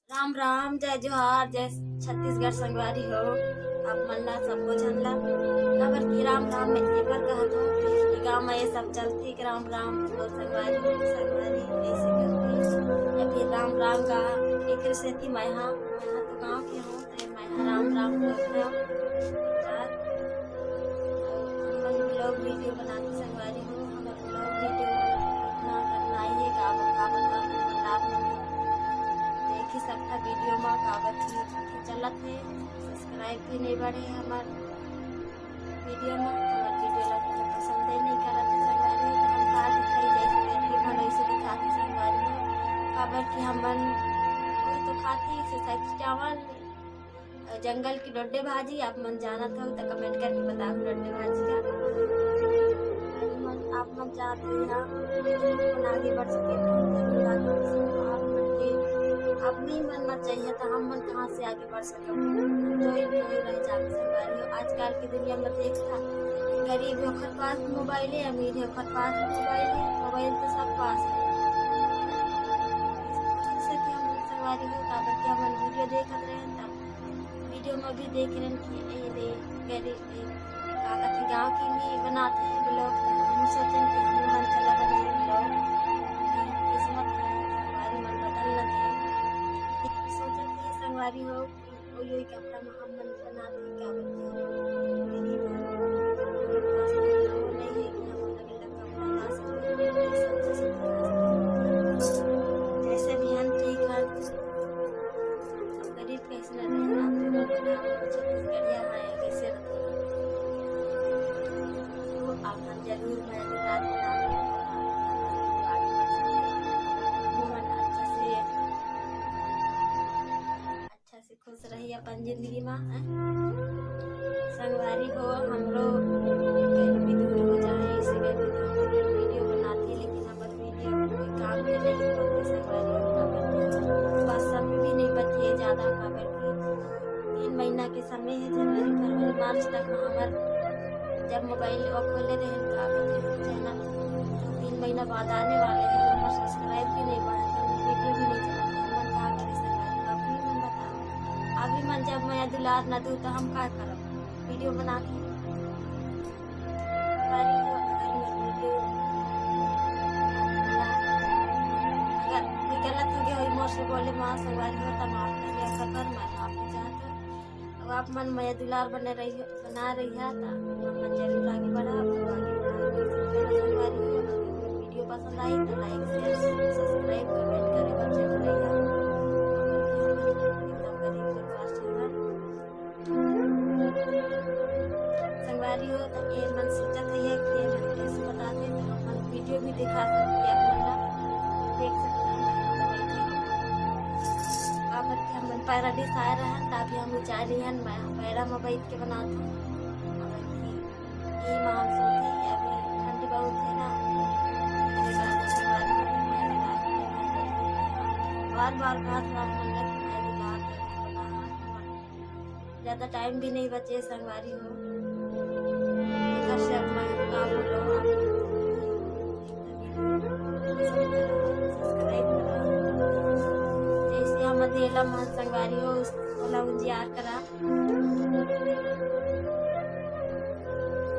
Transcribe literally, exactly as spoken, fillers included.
राम राम, जय जोहार, जय छत्तीसगढ़ संगवारी हो। आप मन ला, सबो झन ला, काबर कि राम राम मैं एकर कहत हूँ कि गाँव में ये सब चलथे कि राम राम और संगवारी हो, संगवारी ऐसे करके या फिर राम राम का एकर सेती मैं हा, मैं हा तो गाँव के हूँ, तो मैं हा राम राम बोलत हूँ। हमन vlog video बनाते संगवारी हो, हमर vlog video इतना करना ही है, का, का बताओ, आप मन देख ही सकता video में काबर की चलत है, subscribe भी नहीं बढ़े हमर video में, हमर video ला कोई पसंद ही नहीं करत है संगवारी हो, तो हम का दिखाई, जैसे गरीब मन वैसे दिखाते संगवारी हो, काबर कि हमन कोई तो खाती से सब्जी चावल, जंगल की डोडे भाजी आप मन जानत हो तो comment करके बताओ डोडे भाजी का। आप मन, आप मन जानत हो यहाँ, आप मन आगे बढ़ सके तो हम जरूर आगे बढ़ सके। आप मन के, आप नहीं मन मत चाहिए तो हम मन कहाँ से आगे बढ़ सके? हम तो एक, तो ही रह जाते संगवारी हो। आजकल की दुनिया में देख था, गरीब ओखर पास मोबाइल है, अमीर है ओखर पास मोबाइल है, मोबाइल तो सब पास है। इससे कि हम संगवारी हो, काबर कि हमन video देखत रहे, तब video में भी देख रहे कि ए दे गरीब, ए, का कहते, गाँव की भी बनाते हैं vlog, तो हम सोचें कि हम मन चला बनाए vlog। किस्मत है, संगवारी मन बदल न दे। सोचत है संगवारी हो, कोई, कोई कपड़ा में हम मन बना दे, का बोलते हैं, गरीब है, हमारे पास तो इतना वो नहीं है कि हम अलग अलग कपड़ा ला सकें, ये सब चीज़ें दिखा सकें। जैसे भी हम ठीक है, अब गरीब कैसे ना रहे, आप लोग बताओ, छत्तीसगढ़िया है, कैसे रहते हैं? तो आप मन जरूर मैं दिन रात बना रहे हैं, ताकि हम लोग आगे बढ़ सकें। वो मन अच्छा से अच्छा से खुश रही अपन जिंदगी में, हैं? संगवारी हो, हमरो गर्मी दूर हो जाए, इसी करके तो हम video बनाते, लेकिन हमर video कोई काम के नहीं होते संगवारी हो, काबर कि बस समय भी नहीं बचे ज्यादा, काबर कि तीन महीना के समय है, जनवरी, फरवरी, मार्च तक में हमर जब मोबाइल खोले रहे, का कहते हैं, चैनल, तो तीन महीना बाद आने वाले हैं, हमर subscribe भी नहीं बढ़ा था, video भी नहीं चला था, हमन का करे संगवारी हो, आप ही मन बताओ। अभी मन जब मया दुलार न दू तो हम का करब video बना के? संगवारी हो, अगर मैं video, अगर कोई गलत हो गया हो मोर से बोले माँ संगवारी हो, तो माफ कर दिया कर, मैं माफी चाहता हूँ। अब आप मन मया दुलार बने रहियो, बना रहिया, तो हमन जरूर आगे बढ़ब, तो आगे बढ़ब। संगवारी हो, अगर video पसंद आई तो like, share, subscribe, comment करे बर जरूर रहिया। एकदम गरीब परिवार से हन। संगवारी हो, तो ये मन सोचत है कि ये मन कैसे बताते, तो हमन video भी दिखा सकते हैं, आप मन ला देख सकते हैं। काबर कि हमन पैराडीह आए रहन, तभी हम जाए रहियन, मैं पैरा में बैठ के बनात हूँ। काबर कि ये माहौल सोते अभी ठंडी बहुत है ना, बार बार बात बात मन लग मैं भी बात बना ज्यादा टाइम भी नहीं बचे संगवारी हो। एकर से अब मैं का बोलो, आप subscribe करो। जैसे हम अधेला मन संगवारी हो, ओला उजियार करा,